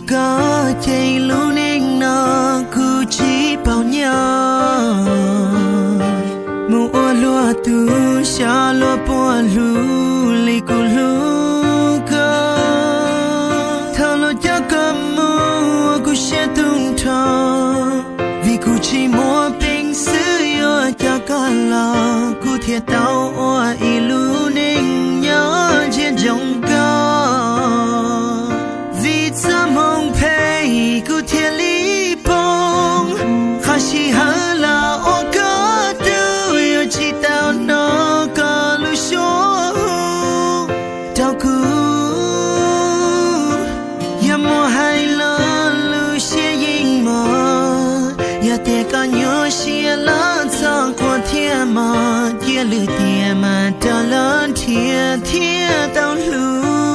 Koj cev lub neej no kuv tsis paub nyob, mus ua luag tug xyov luag puas hlub li kuv hlub koj. Thaum luag coj koj mus ua kuv siab tu nrho, vim kuv tsis muaj peev xwm yuav coj koj los, kuv thiaj tau ua ib lub neej nyob ntsia ntsoov koj. Vim txoj hmoo phem kuv thiaj li poob, qhov sij hawm los ua koj tug, yuav tsis tau hnov koj lub suab hu rau kuv. Yog muaj hais los lub siab yeej mos, yog tias koj nyuaj siab los txhob quaj thiab mog, cia lwm tiam mam rov los nrhiav thiaj tau hlub.